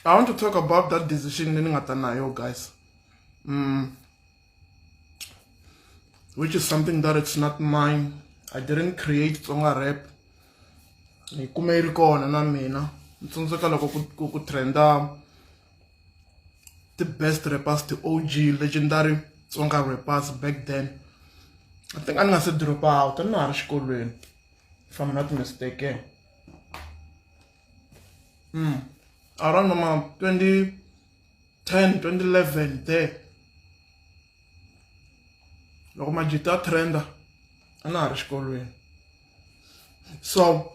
I want to talk about that decision leyi ni nga ta na yo, guys, which is something that it's not mine. I didn't create Tsonga rap. Ni kume yi ri kona na mina. Ni tsundzuka loko ku trenda the best rappers, the OG legendary Tsonga rappers back then. I think a ni nga se drop out, a na ha ri xikolweni, if I'm not mistaken. Around ma 2010, 2011 there, loko majita a trenda, a na ha ri xikolweni. So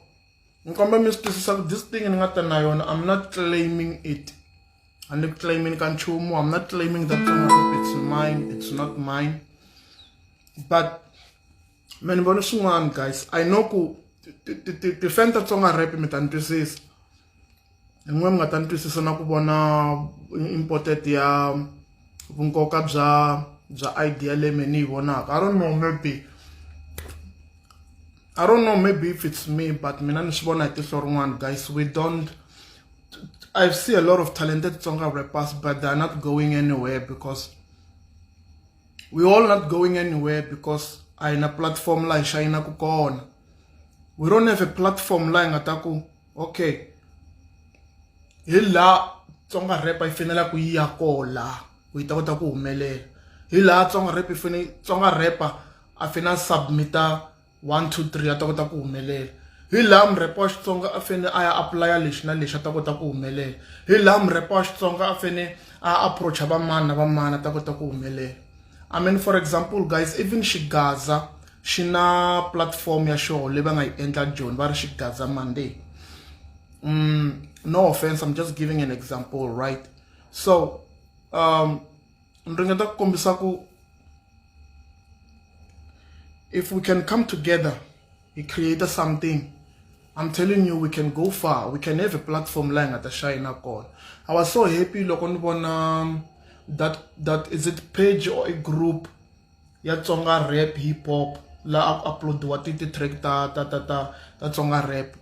ni kombela mi swi twisisa ku this thing ni nga ta na yona, I'm not claiming it. A ni ku claiming ka nchumu. I'm not claiming that Tsonga rap, it's mine. It's not mine. But me ni vona swin'wana, guys. I know ku ti-fan ta Tsonga rap mi ta ni twisisa. Hi n'we mi nga ta ni twisisa na ku vona important ya vunkoka bya idea leyi me ni yi vonaka. I don't know, maybe, I don't know, maybe if it's me, but mina ni swi vona hi tihlo rin'wana, guys. We don't I see a lot of talented Tsonga rappers, but they are not going anywhere because we all not going anywhere because a hi na platform laha hi shayinaku kona. We don't have a platform laha hi nga ta ku, okay, hi laha Tsonga rap yi faneleke yi ya koho laha ku yi ta kota ku humelela. Hi laha Tsonga rap yi fane, Tsonga rapper a fanele a submita 1 2 3 a ta kota ku humelela. Hi laha murepa wa Xitsonga a fanele a ya apply lexi na lexi a ta kota ku humelela. Hi laha murepa wa Xitsonga a fanele a approacha vamani na vamani a ta kota ku humelela. I mean, for example, guys, even Xigaza xi na platform ya xona leyi va nga yi endla Joni, va ri Xigaza Monday. No offense, I'm just giving an example, right? So ni ringeta ku kombisa ku if we can come together, we create something, I'm telling you, we can go far. We can have a platform laha hi nga ta shayina kona. I was so happy loko ni vona that is it page or a group ya Tsonga rap hip hop laha a ku uploadiwa ti-track ta Tsonga rap.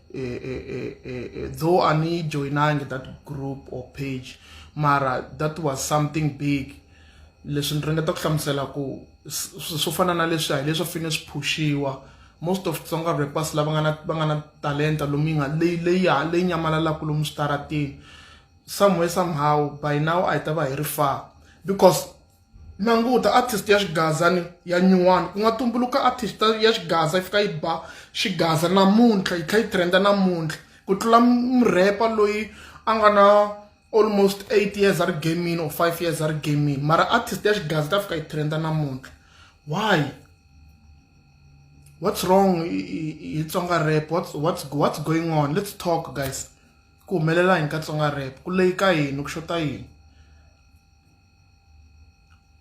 Though a ni joyinangi that group or page, mara that was something big. Leswi ni ringeta ku hlamusela ku swo fana na leswi hi leswi fanele swi phushiwa. Most of Tsonga rappers lava nga na talenta lomu yi nga leyi nyamalalaka lomu switarateni, somewhere, somehow, by now a hi ta va hi ri far, because languta artist ya Xigazani ya nyuwani. Ku nga tumbuluka artist ya Xigaza, yi fika yi ba Xigaza namuntlha, yi tlhela yi trenda namuntlha ku tlula murepa loyi a nga na almost 8 years a ri gaming or 5 years a ri gaming. Mara artist ya Xigaza ta fika yi trenda namuntlha. Why? What's wrong hi Tsonga rap? What's going on? Let's talk, guys. Ku humelela yini ka Tsonga rap? Ku leyi ka yini? Ku xota yini?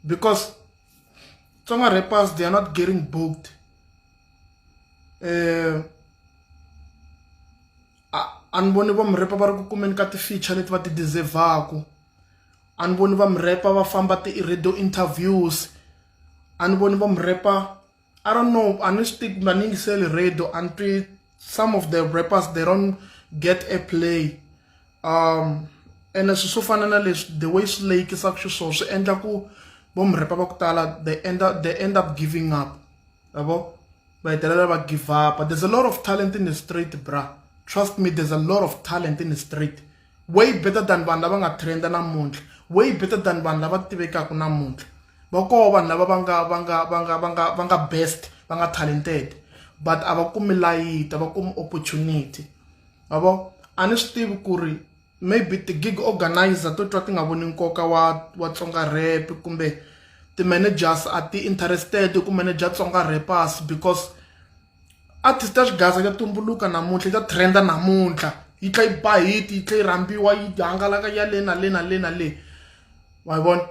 Because Tsonga rappers, they are not getting booked. A ni voni va murepa va ri ku kumeni ka ti-feature leti va ti deservaku. A ni voni va murepa va famba ti-radio interviews. A ni voni va murepa, I don't know, a ni swi tivi kumbe a ni yingiseli radio, a ni twi. Some of the rappers, they don't get a play. Ene swilo swo fana na leswi, the way swi leyikisaka xiswona, swi endla ku vo murepa va ku tala they end up giving up. Yabo, va hetelela va give up. There's a lot of talent in the street, bra. Trust me, there's a lot of talent in the street, way better than vanhu lava nga trenda namuntlha, way better than vanhu lava tivekaka namuntlha. Va koho vanhu lava va nga best, va nga talented, but a va kumi layiti, a va kumi opportunity. Yabo, a ni swi tivi ku ri maybe ti-gig organizer to twa ti nga voni nkoka wa Tsonga rap, kumbe ti-managers a ti interested ku manager Tsonga rappers, because artist ya Xigaza ya tumbuluka namuntlha, yi ta trenda namuntlha, yi tlha yi ba hit, yi tlha yi rhambiwa, yi hangalaka ya le na le na le na le. Wa yi vona?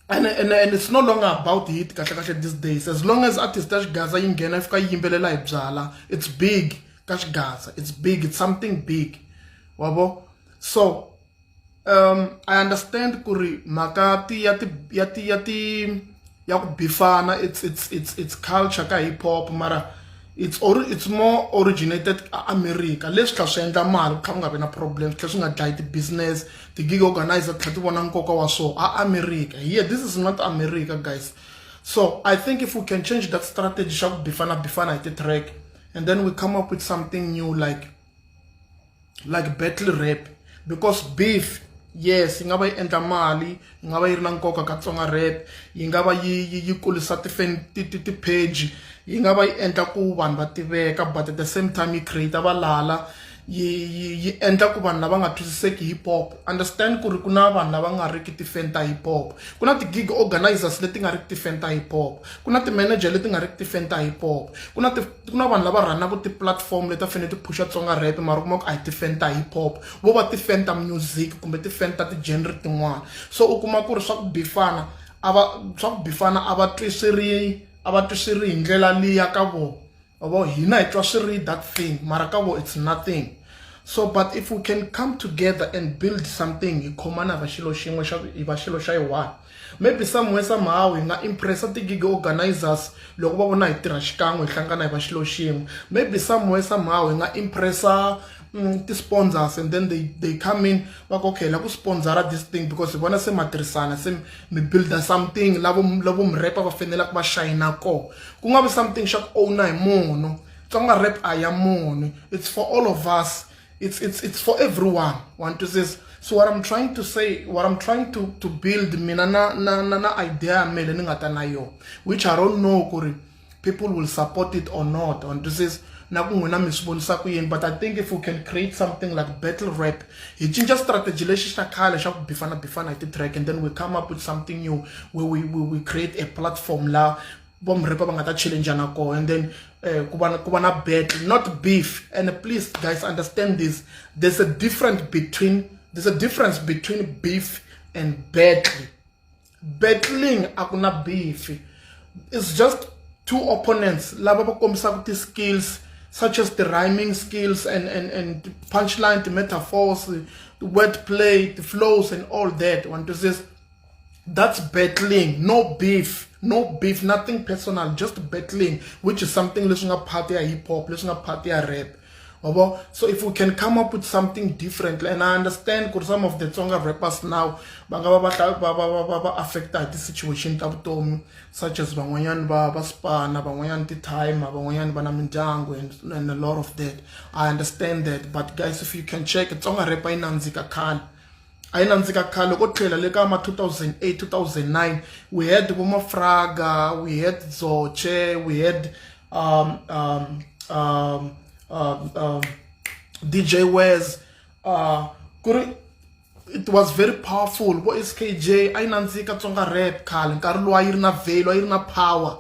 And it's no longer about hit kahle kahle these days. As long as artist ya Xigaza yi nghena, yi fika yi yimbelela hi byala, it's big ka Xigaza, it's big, it's something big. Wa vo? So I understand ku ri mhaka ti ya ti ya ti ya ti ya ku bifana, it's culture ka hip hop, mara It's more originated America. Leswi tlha swi endla mali ku kha ku nga vi na problem, swi tlhela swi nga dlayi ti-business, ti-gig organizer tlhela ti vona nkoka wa swona a America. Here, this is not America, guys. So I think if we can change that strategy xa ku bifana bifana hi ti-track and then we come up with something new like battle rap, because beef, yes, yi nga va yi endla mali, yi nga va yi ri na nkoka ka Tsonga rap, yi nga va yi kulisa ti-page, yi nga va yi endla ku vanhu va tiveka, but at the same time yi create valala, yi endla ku vanhu lava nga twisiseki hip hop understand ku ri ku na vanhu lava nga riki ti-fan ta hip hop, ku na ti-gig organizers leti nga riki ti-fan ta hip hop, ku na ti-manager leti nga riki ti-fan ta hip hop, ku na vanhu lava rhanaka ti-platform leti a fanele ti phusha Tsonga rap, mara u kuma ku a hi ti-fan ta hip hop, vo va ti-fan ta music kumbe ti-fan ta ti-genre tin'wana. So u kuma ku ri swa ku bifana a va twi swi ri hi ndlela liya ka vona. Vo hina hi twa swi ri that thing, mara ka vo it's nothing. So but if we can come together and build something, hi khomana, va xilo xin'we, xa hi va xilo xa yi one, maybe somewhere somehow hi nga impressa ti-gig organizers loko va vona hi tirha xikan'we, hi hlangana, hi va xilo xin'we. Maybe somewhere somehow hi nga impressa ti-sponsors and then they come in, va ku, "Okay, la ku sponsora this thing," because hi vona se ma tirhisana, se mi builda something lavo mi repa va fanelaka va shayina kona, ku nga vi something xa ku owna hi munhu. Tsonga rap a ya munhu, it's for all of us, it's for everyone. Want to say, so what I'm trying to say, what I'm trying to build mina na idea ya mina ni nga ta na yona, which I don't know ku ri people will support it or not, want to say na ku n'wina mi swi vonisa ku yini, but I think if we can create something like battle rap, hi cinca strategy lexi xa khale xa ku bifana bifana hi ti-track, and then we come up with something new where we create a platform la vomrepa va nga ta challengeana kona, and then ku va na battle, not beef. And please, guys, understand this: there's a difference between beef and battle. Battling a ku na beef, it's just two opponents lava va kombisaka ti-skills such as the rhyming skills and punchline, the metaphors, the word play, the flows and all that. Want to say that's battling, no beef, no beef, nothing personal, just battling, which is something leswi nga part ya hip hop, leswi nga part ya rap, wabo. So if we can come up with something differently, and I understand ku some of the Tsonga rappers now va nga va va affecta hi ti-situation ta vutomi, such as van'wanyani va spana, van'wanyani ti-timer, van'wanyani va na mindyangu and a lot of that. I understand that, but guys, if you can check, Tsonga rap a yi nandzika khale, a yi nandzika khale. Loko tlhela le ka ma 2008, 2009, we had vo Mafraga, we had Zoche, we had DJ Wes, ku ri it was very powerful. Vo SKJ, a yi nandzika Tsonga rap khale, nkarhi lowu a yi ri na value, a yi ri na power.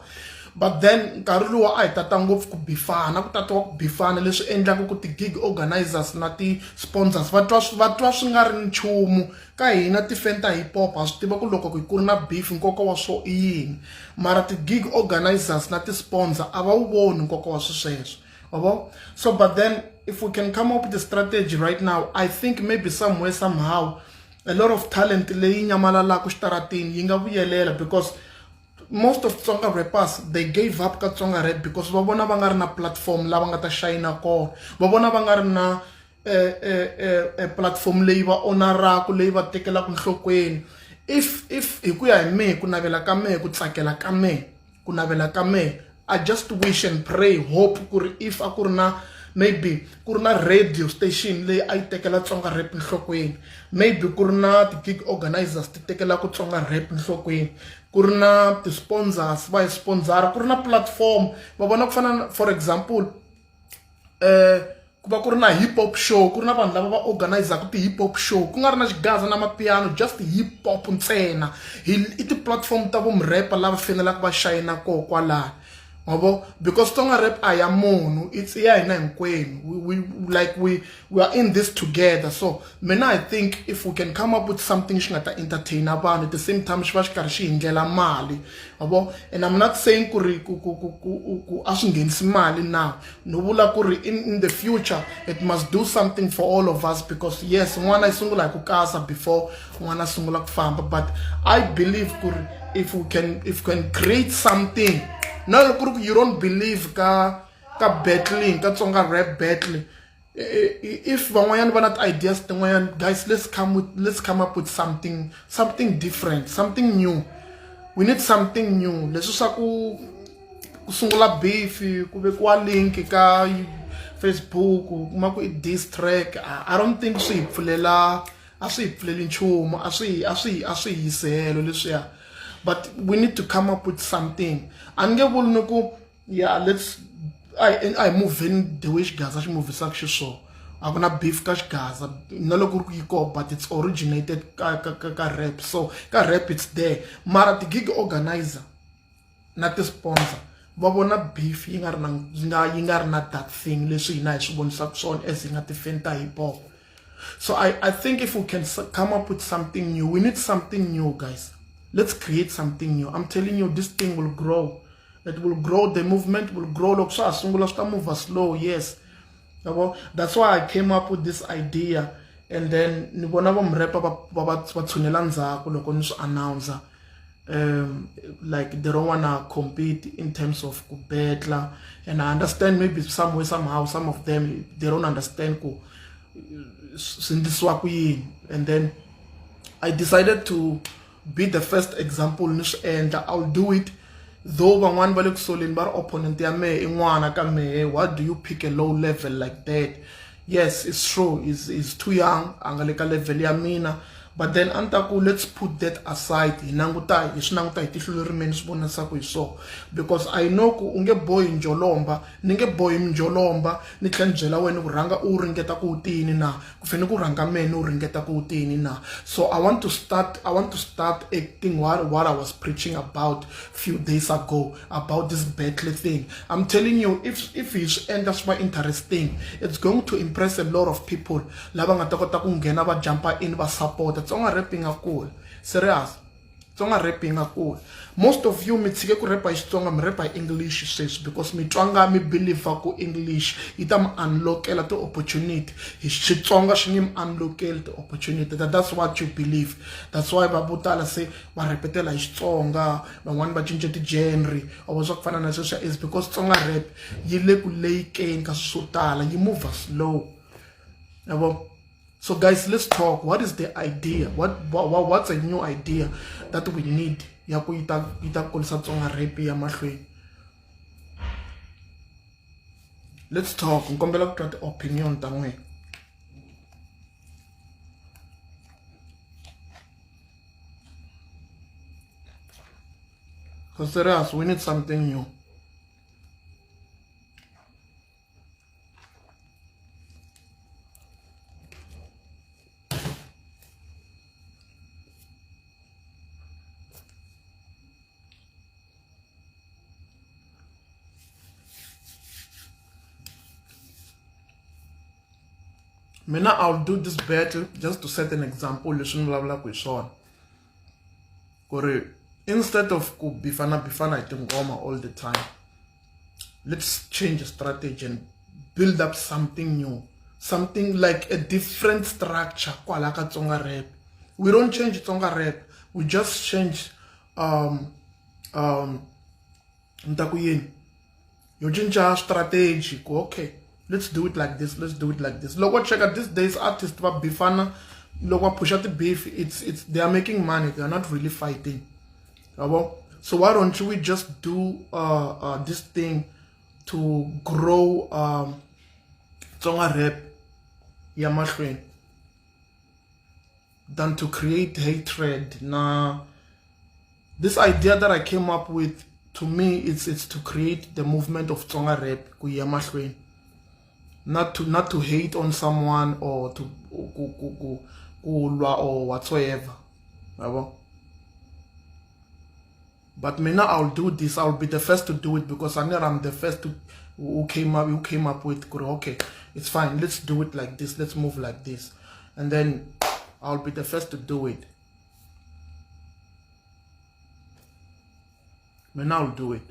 But then nkarhi lowu a hi tata ngopfu ku bifana, ku tatiwa ku bifana, leswi endlaka ku ti-gig organizers na ti-sponsors va twa swi nga ri nchumu ka hina ti-fan ta hip hop. Ha swi tiva ku loko ku ri na beef, nkoka wa swo i yini, mara ti-gig organizers na ti-sponsor a va wu voni nkoka wa swi sweswo, wabo. So but then if we can come up with a strategy right now, I think maybe somewhere somehow a lot of talent leyi nyamalalaka xitaratini yi nga vuyelela, because most of Tsonga rappers, they gave up ka Tsonga rap because va vona va nga ri na platform lava nga ta shayina kona, va vona va nga ri na platform leyi va onaraku, leyi va tekelaka nhlokweni. If hi ku ya hi mehe, ku navela ka mehe, ku tsakela ka mehe, ku navela ka mehe, I just wish and pray, hope ku ri if a ku ri na, maybe ku ri na radio station leyi a yi tekela Tsonga rap nhlokweni, maybe ku ri na ti-gig organizers ti tekelaka Tsonga rap nhlokweni, ku ri na ti-sponsors va hi sponsora, ku ri na platform va vona ku fana na, for example, ku va ku ri na hip hop show, ku ri na vanhu lava va organizaka ti-hip hop show, ku nga ri na xigaza na mapiano, just hip hop ntsena, hi i ti-platform ta vomrepa lava fanelaka va shayina koho kwalano, wabo, because Tsonga rap a ya munhu, it's ya hina hinkwenu. We, like we we are in this together. So mina I think if we can come up with something xi nga ta entertaina vanhu, at the same time xi va xi karhi xi hi ndlela mali, wabo. And I'm not saying ku ri ku a swi nghenisi mali now, no vula ku ri in the future it must do something for all of us, because yes, n'wana yi sungula hi ku kasa before n'wana a sungula ku famba. But I believe ku ri if we can create something, na loko ku ri ku you don't believe ka Ka battling, ka Tsonga rap battle. If van'wanyana va na ti-ideas tin'wanyana, guys, let's come up with something, something different, something new. We need something new. Leswi swa ku sungula beef, ku vekiwa link ka Facebook, u kuma ku i diss track, I don't think swi hi pfulela, a swi hi pfuleli nchumu, a swi hi yisi helo leswiya. But we need to come up with something. A ni nge vuli ni ku yeah, let's a hi muvheni the way Xigaza xi muvhisaka xiswona. A ku na beef ka Xigaza na loko ri ku yi koho, but it's originated ka rap, so ka rap it's there. Mara ti-gig organizer na ti-sponsor va vona beef yi nga ri na yi nga ri na that thing leswi hina hi swi vonisaka swona as hi nga ti-fan ta hip hop. So I think if we can come up with something new, we need something new, guys. Let's create something new. I'm telling you, this thing will grow. It will grow, the movement will grow. Loko swa ha sungula swi ta move slow, yes. Yabo, that's why I came up with this idea, and then ni vona va mrepa va tshunela ndzhaku loko ni swi announce, like they don't wanna compete in terms of ku battle. And I understand, maybe some way, somehow, some of them, they don't understand ku swi endlisiwa ku yini. And then I decided to be the first example ni swi endla. I'll do it, though van'wani va le kusoleni va ri opponent ya mehe i n'wana ka mehe. Why do you pick a low level like that? Yes, it's true, is too young, a nga le ka level ya mina. But then a ni ta ku let's put that aside, hi languta, hi swi languta hi tihlo lerimeni swi vonisaka hi swona, because I know ku u nge bohi njolomba, ni nge bohi njolomba ni tlhela ni byela wena ku rhanga u ringeta ku wu tiyini na ku fanele ku rhanga mene u ringeta ku wu tiyini na. So I want to start acting what I was preaching about few days ago about this battle thing. I'm telling you, if hi swi endla swi va interesting, it's going to impress a lot of people lava nga ta kota ku nghena va jumpa in va support Tsonga rap yi nga kula. Serious, Tsonga rap yi nga kula. Most of you mi tshike ku repa hi Xitsonga, mi repa hi English sweswi because mi twa nga mi believe ku English yi ta mi unlockela ti-opportunity. Hi Xitsonga xi nge mi unlockeli ti-opportunity. That's what you believe. That's why va vo tala se va repetela hi Xitsonga, van'wani va cince ti-genre or swa ku fana na sweswiya, is because Tsonga rap yi le ku leyikeni ka swilo swo tala, yi move slow, yabo. So guys, let's talk. What is the idea? What's a new idea that we need ya ku yi ta kulisa Tsonga rap ya mahlweni? Let's talk. Ni kombela ku twa ti-opinion ta n'wina. Because serious, we need something new. Mina, I'll do this battle just to set an example leswi ni vulavulaka hi swona, ku ri instead of ku bifana bifana hi tinghoma all the time, let's change strategy and build up something new, something like a different structure kwala ka Tsonga rap. We don't change Tsonga rap, we just change ni ta ku yini, yo cinca strategy ku okay, let's do it like this, let's do it like this. Loko cheka these days, artist va bifana loko va phusha ti-beef, it's they are making money, they are not really fighting, yabo. So why don't we just do this thing to grow Tsonga rap ya mahlweni than to create hatred? Na this idea that I came up with, to me, it's to create the movement of Tsonga rap ku ya mahlweni, not to hate on someone or to ku lwa or whatsoever, yabo. But mina, I'll do this. I'll be the first to do it because I know I'm the first to who came up with, okay, it's fine, let's do it like this, let's move like this, and then I'll be the first to do it. Mina, I'll do it.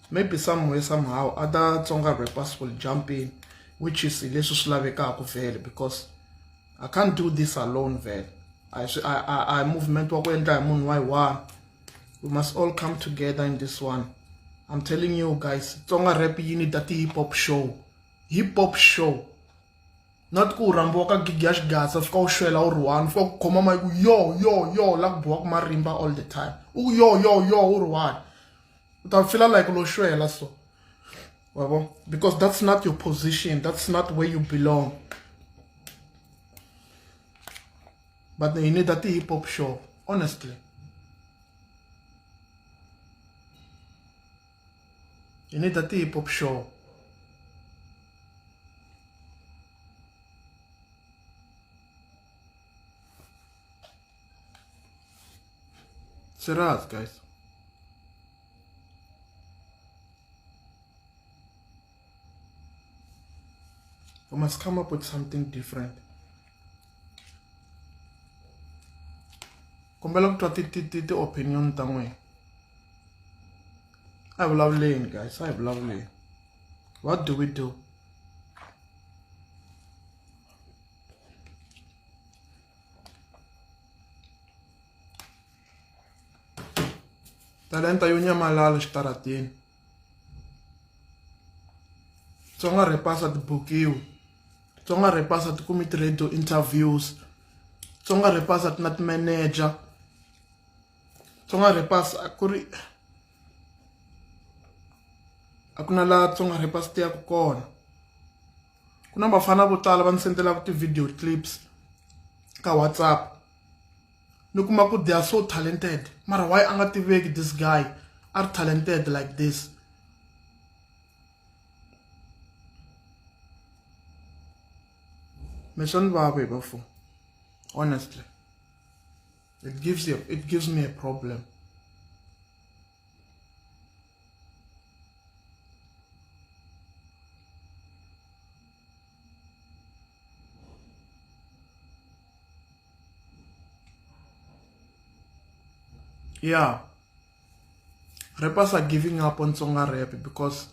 Maybe somewhere, somehow, other Tsonga rappers will jump in, which is leswi swi lavekaka vhele, because I can't do this alone vhele. I movement wa ku endla hi munhu wa hi one. We must all come together in this one. I'm telling you guys, Tsonga rap yi need ti hip hop show. Hip hop show. Not ku u rhambiwa ka gig ya xigaza fika u xwela u ri one, fika ku khoma mic yo yo yo la ku biwaka marimba all the time. U yo yo yo u ri one. U ta feel like lo xwela so. Wabo? Because that's not your position, that's not where you belong. But you need that hip hop show, honestly. You need that hip hop show. Serious, guys. We must come up with something different. Kombela ku twa ti ti ti ti-opinion ta n'wina. A hi vulavuleni guys, a hi vulavuleni. What do we do? Talenta yo nyamalala xitarateni. Tsonga rappers a ti bukiwi. Tsonga rappers a ti kumi ti-radio interviews. Tsonga rappers a ti na ti-manager. Tsonga rappers a ku ri a ku na laha Tsonga rappers ti yaka kona. Ku na vafana vo tala va ni sendelaka ti-video clips ka WhatsApp ni kuma ku they are so talented mara why a nga tiveki this guy a ri talented like this. Me swa ni vava hi vafo honestly it gives you it gives me a problem. Yeah. Rappers are giving up on Tsonga rap because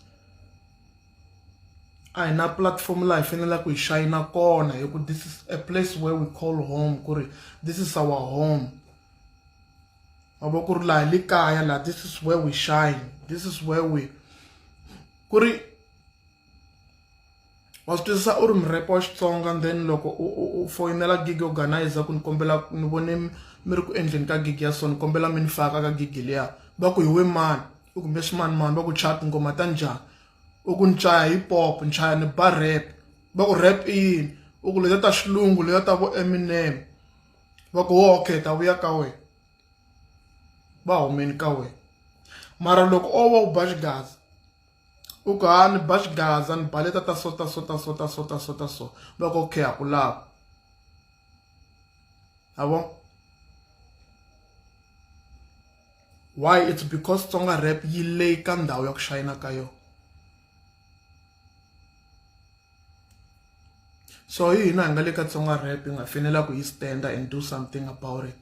a hi na platform laha hi faneleke hi shayina kona hi ku this is a place where we call home ku ri this is our home wa vo ku ri laha hi le kaya laha this is where we shine this is where we ku ri wa swi twisisa u ri murepa wa Xitsonga then loko u u u foyinela gig organizer ku ni kombela ni vone mi ri ku endleni ka gig ya so ni kombela mi ni faka ka gig liya va ku hi we mani u kumbe swimanimani va ku chaya tinghoma ta njhani u ku ni chaya hip hop ni chaya ni ba rap va ku rap i yini u ku letiya ta xilungu letiya ta vo Eminem va ku okay ta vuya ka wena va humeni ka wena mara loko o va u ba xigaza u ku ha ni ba xigaza ni ba leta ta so ta so ta so ta so ta so ta so va ku okay ha ku lava ma vo why it's because Tsonga rap yi le ka ndhawu ya ku xayina ka yona so hi hina hi nga le ka Tsonga rap hi nga fanela ku yi stand and do something about it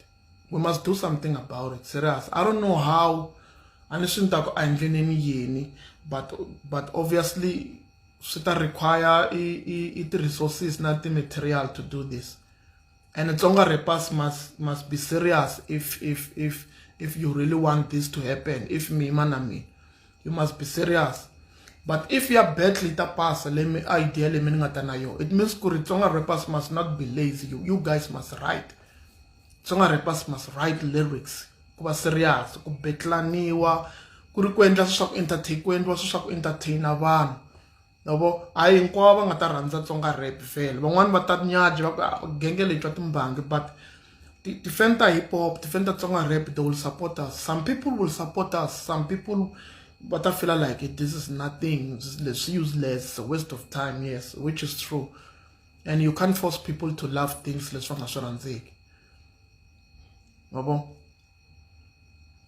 we must do something about it serious i don't know how a ni swi ni ta ku a endleneni yini but but obviously swi ta require i i i ti-resources na ti-material to do this and Tsonga rappers must must be serious if if if if you really want this to happen if mi na mina you must be serious but if ya battle yi ta pasa leyi mi idea leyi mi ni nga ta na yona it means ku ri Tsonga rappers must not be lazy you, you guys must write Tsonga rappers must write lyrics ku va serious ku betlaniwa ku ri ku endla swilo swa ku entertain ku endliwa swilo swa ku entertain-a vanhu yabo a hi hinkwavo va nga ta rhandza Tsonga rap vhele van'wani va ta nyaja va ku ah, genge leyi twa timbangi but ti-fan ta hip hop ti-fan ta Tsonga rap they will support us some people will support us some people va ta feel like this is nothing leswi useless it's a waste of time yes which is true and you can't force people to love things leswi va nga swi rhandzeki yabo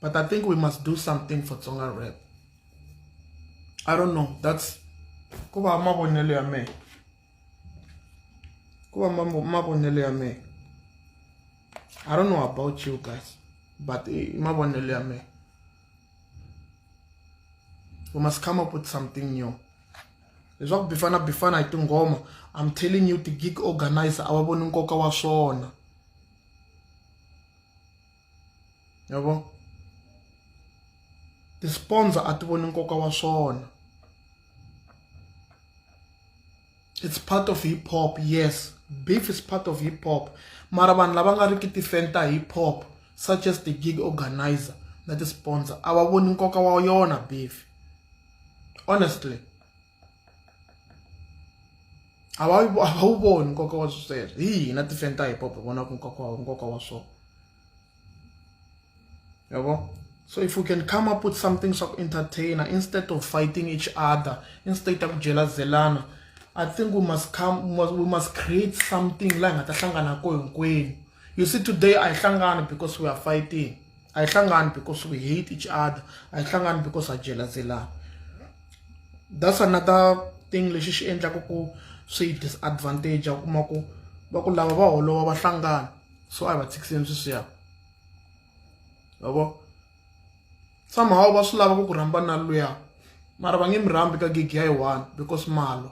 but i think we must do something for Tsonga rap i don't know that's ku va mavonelo ya mehe ku va mavonelo ya mehe i don't know about you guys but i mavonelo ya mehe we must come up with something new leswaku bifana bifana hi tinghoma i'm telling you ti-gig organizer a va voni nkoka wa swona yabo. Ti-sponsor a ti voni nkoka wa swona. It's part of hip hop, yes. Beef is part of hip hop. Mara vanhu lava nga riki ti-fan ta hip hop such as the gig organizer na ti-sponsor a va voni nkoka wa yona beef. Honestly. A va a va wu voni nkoka wa sweswo. Hi hina ti-fan ta hip hop hi vonaka nkoka wa nkoka wa swona. Yabo? So if we can come up with something swa ku entertainer instead of fighting each other, instead ya ku jelazelana, I think we must come we must create something la hi nga ta hlangana ko hinkwenu. You see today a hi hlangani because we are fighting. A hi hlangani because we hate each other. A hi hlangani because ha jelazelana. That's another thing lexi xi endlaka ku swi disadvantage u kuma ku va ku lava va holova va hlangana so a hi va tshikiseni sweswiya. Yabo somehow va swi lava ku ku rhamba na luya mara va nge mi rhambi ka gig ya yi one because malo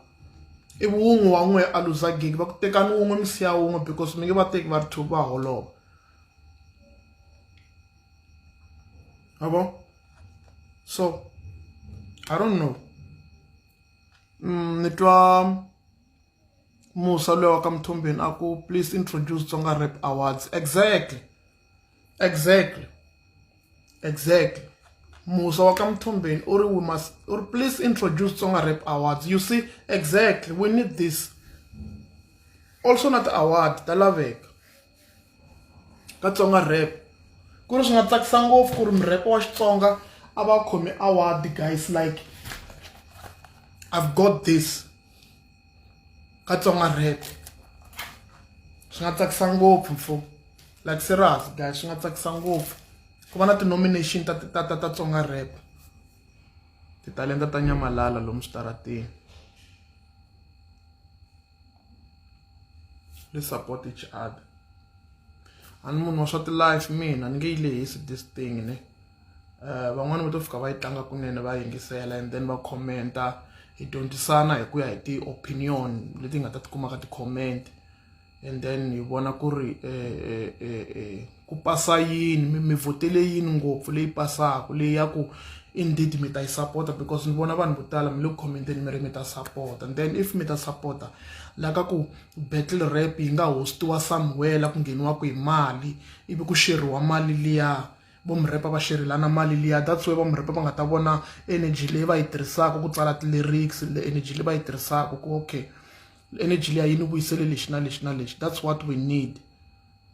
ivi wun'we wa n'we a luza gig va ku tekani wun'we mi siya wun'we because mi nge va teki va ri two va holova yabo so i don't know ni twa Musa luya wa ka Mthombeni a ku please introduce Tsonga Rap Awards exactly exactly exactly Musa wa ka Mthombeni u ri we must u ri please introduce Tsonga Rap Awards you see exactly we need this also na ti-award ta laveka ka Tsonga Rap ku ri swi nga tsakisa ngopfu ku ri murhepo wa Xitsonga a va khomi award guys like I've got this ka Tsonga rap swi nga tsakisa ngopfu mfo like serious guys swi nga tsakisa ngopfu ku va na ti-nomination ta ta ta ta Tsonga rap titalenta ta nyamalala lomu switarateni let's support each other a ni munhu wa swa ti-life mina ni nge yi lehisi this thing ne Van'wani va to fika va yi tlanga kunene va yingisela and then va comment-a hi dyondzisana hi ku ya hi ti-opinion leti hi nga ta ti kuma ka ti-comment and then hi vona ku ri ku pasa yini mi mi vhotele yini ngopfu leyi pasaka leyi ya ku indeed mi ta yi sapota because ni vona vanhu vo tala mi le ku comment-eni mi ri mi ta sapota and then if mi ta sapota la ka ku battle rap yi nga host-iwa somewhere la ku ngheniwaka hi mali ivi ku xerhiwa mali liya. Vo Mrepa va xerhelana mali liya that's why va Mrepa va nga ta vona energy leyi va yi tirhisaka ku tsala ti-lyrics le energy leyi va yi tirhisaka ku okay energy liya yi ni vuyisele lexi na lexi na lexi that's what we need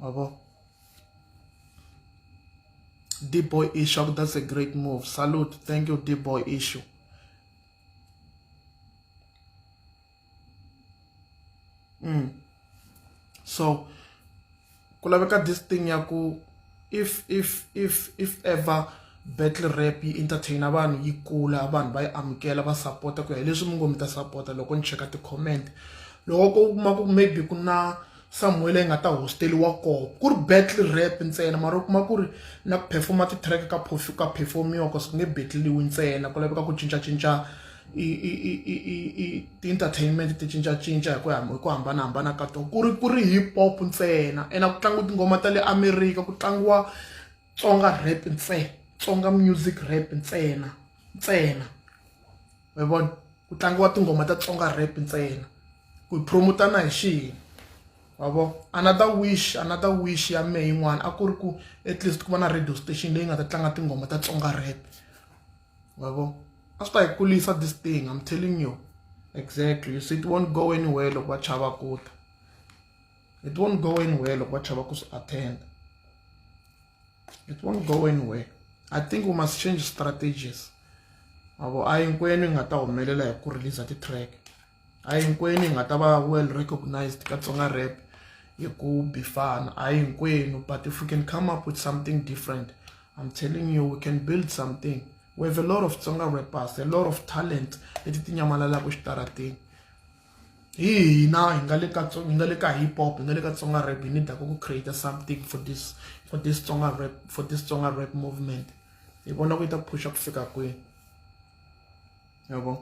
ma vo D-boy issue that's a great move salute thank you D-boy issue So ku laveka this thing ya ku if if if if ever battle rap yi entertain-a vanhu yi kula vanhu va yi amukela va sapota ku ya hi leswi mi ngo mi ta sapota loko ni cheka ti-comment loko ko kuma ku maybe ku na somewhere leyi nga ta hosteriwa kona ku ri battle rap ntsena mara u kuma ku ri na ku perform-a ti-track ka ka perform-iwa cause ku nge battle-iwi ntsena ku laveka ku cincacinca i i i i i i ti-entertainment ti cincacinca hi ku ya hi ku hambanahambana ka tona ku ri ku ri hip hop ntsena ene a ku tlangiwi tinghoma ta le America ku tlangiwa Tsonga rap ntsena Tsonga music rap ntsena ntsena wa vona ku tlangiwa tinghoma ta Tsonga rap ntsena ku hi promotana hi xihina wa vo another wish another wish ya mehe yin'wana a ku ri ku at least ku va na radio station leyi nga ta tlanga tinghoma ta Tsonga rap wa vo a swi ta hi kulisa this thing i'm telling you exactly you see it won't go anywhere loko va chava ku ta it won't go anywhere loko va chava ku swi attend it won't go anywhere i think we must change strategies avo a hinkwenu hi nga ta humelela hi ku release ti-track a hinkwenu hi nga ta va well recognized ka tsonga rap hi ku bifana a hinkwenu but if we can come up with something different i'm telling you we can build something we have a lot of tsonga rappers a lot of talent leti ti nyamalalaka xitarateni hi hina hi nga le ka hi nga le ka hip hop hi nga le ka tsonga rap hi need ku create something for this for this tsonga rap for this tsonga rap movement hi vona ku yi ta phusha ku fika kwihi yabo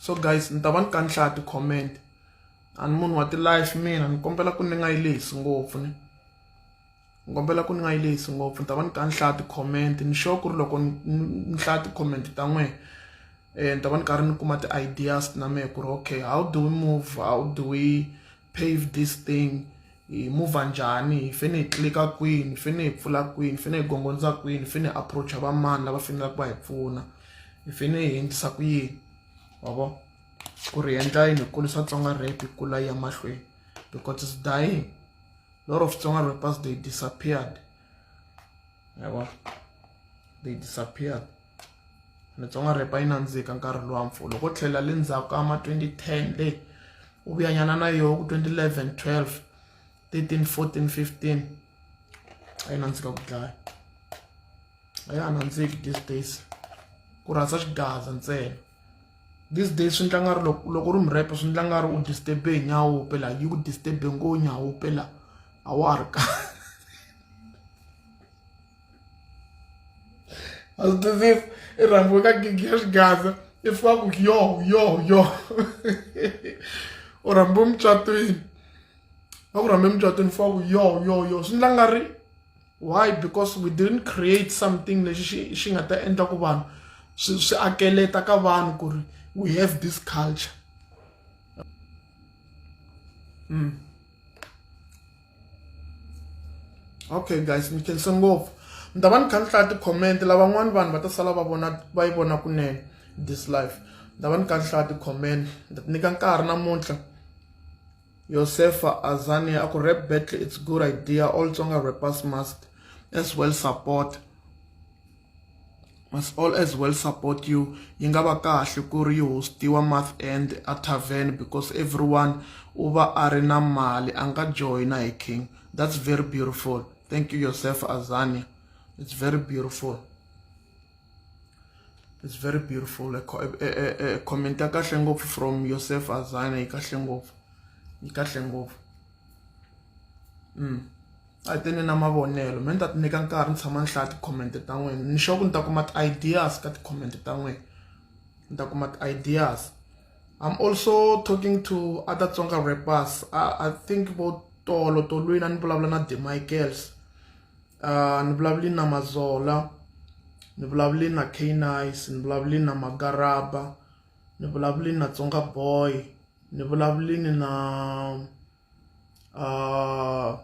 so guys ni ta va ni ka ni hlaya ti-comment a ni munhu wa ti-life mina ni kombela ku ni nga yi lehisi ngopfu ni. Ni kombela ku ni nga yi lehisi ngopfu ni ta va ni kha ni hlaya ti-comment ni sure ku ri loko ni hlaya ti-comment ta n'wehe ni ta va ni karhi ni kuma ti-ideas na mehe ku ri okay how do we move how do we pave this thing hi move njhani hi fane hi tlika kwini hi fane hi pfula kwini hi fane hi gongondza kwini hi fane hi approach va mani lava faneleke va hi pfuna hi fane hi endlisa ku yini wa vo ku ri endla yini hi kulisa Tsonga rap yi kula yi ya mahlweni because it's dying lot of Tsonga rappers they disappeared yabo they disappeared ni Tsonga rap a yi nandzika nkarhi luwa mfo loko tlhela le ndzhaku ka ma 2010 le u vuyanyana na yoho ku 2011 12 13 14 15 a yi nandzika ku dlaya a ya ha nandziki these days ku rhasa xigaza ntsena these days swi ndla nga ri loko loko u ri murhepe swi ndla nga ri u disturb-e hi nyawupe la yi ku disturb-e ngo nyawupe la a wa ha ri kahle a swi twisisa i rhambiwe ka gigi ya xigaza i fika ku yo yo yo u rhambiwe mucatwini va ku rhambe mucatwini fika ku yo yo yo swi ndla nga ri why because we didn't create something lexi xi xi nga ta endla ku vanhu swi swi akeleta ka vanhu ku ri we have this culture mm. okay guys ni khense ngopfu ni ta va ni kha ni hlaya ti-comment lavan'wani vanhu va ta sala va vona va yi vona kunene this life ni ta va ni kha ni hlaya ti-comment ni ta ti nyika nkarhi namuntlha Yosefa Azania a ku rap battle it's good idea all Tsonga rappers must as well support must all as well support you yi nga va kahle ku ri yi hostiwa month end a tavern because everyone u va a ri na mali a nga joyina hi king that's very beautiful thank you Yosefa Azania it's very beautiful It's very beautiful. A, a, a, a comment ya kahle ngopfu from Yosef Azana yi kahle ngopfu. Yi kahle ngopfu. Mm. A ti ni na mavonelo. Mina ni ta ti nyika nkarhi ni tshama ni hlaya ti-comment ta n'wina. Ni sure ku ni ta kuma ti-ideas ka ti-comment ta n'wina. Ni ta kuma ti-ideas. I'm also talking to other Tsonga rappers. I think vo tolo tolwini a ni vulavula na The Michaels. Ni vulavule na Mazola ni vulavule na K-Nice ni vulavule na Magaraba ni vulavule na Tsonga Boy ni vulavule na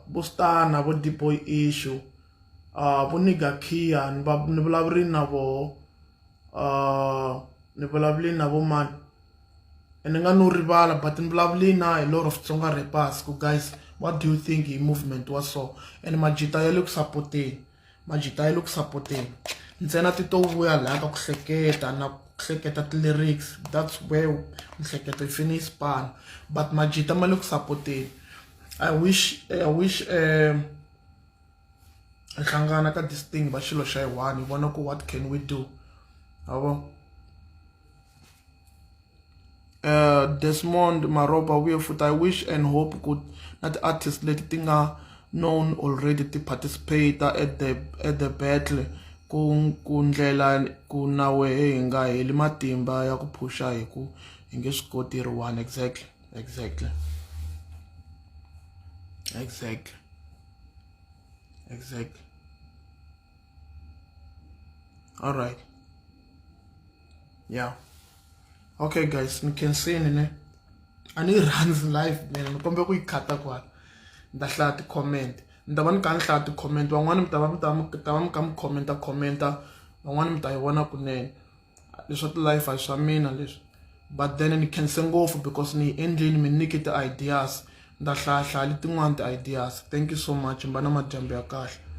vo Stunner vo D-Boy Issue vo Nigga Khiya ni va ni vulavule na voho ni vulavule na vo mani. Ni nga no rivala but ni vulavule na hi lot of Tsonga rappers ku guys what do you think hi movement wa so and majita ya le ku sapoteni majita ya le ku sapoteni ntsena ti to vuya laha ka ku hleketa na ku hleketa ti-lyrics that's where mihleketo yi fane yi spana but majita ma le ku sapoteni I wish I wish um hi hlangana ka this thing va xilo xa yi one hi vona ku what can we do yabo. Desmond Maroba u vuye futhi I wish and hope ku na ti-artist leti ti nga known already ti participate at the at the battle ku ku ndlela ku na wehe hi nga heli matimba ya ku phusha hi ku hi nge swi koti hi ri one exactly exactly exactly exactly all right yeah okay guys ni khensini ne a ni yi rhandzi live mina ni kombela ku yi khata kwala ni ta hlaya ti-comment ni ta va ni kha ni hlaya ti-comment van'wani mi ta va mi ta mi ta va mi kha mi commenta commenta van'wani mi ta yi vona kunene leswa ti-life a hi swa mina leswi but then ni khense ngopfu because ni yi endlini mi nyike ti-ideas ni ta hlayahlaya letin'wani ti-ideas thank you so much mi va na madyambu ya kahle.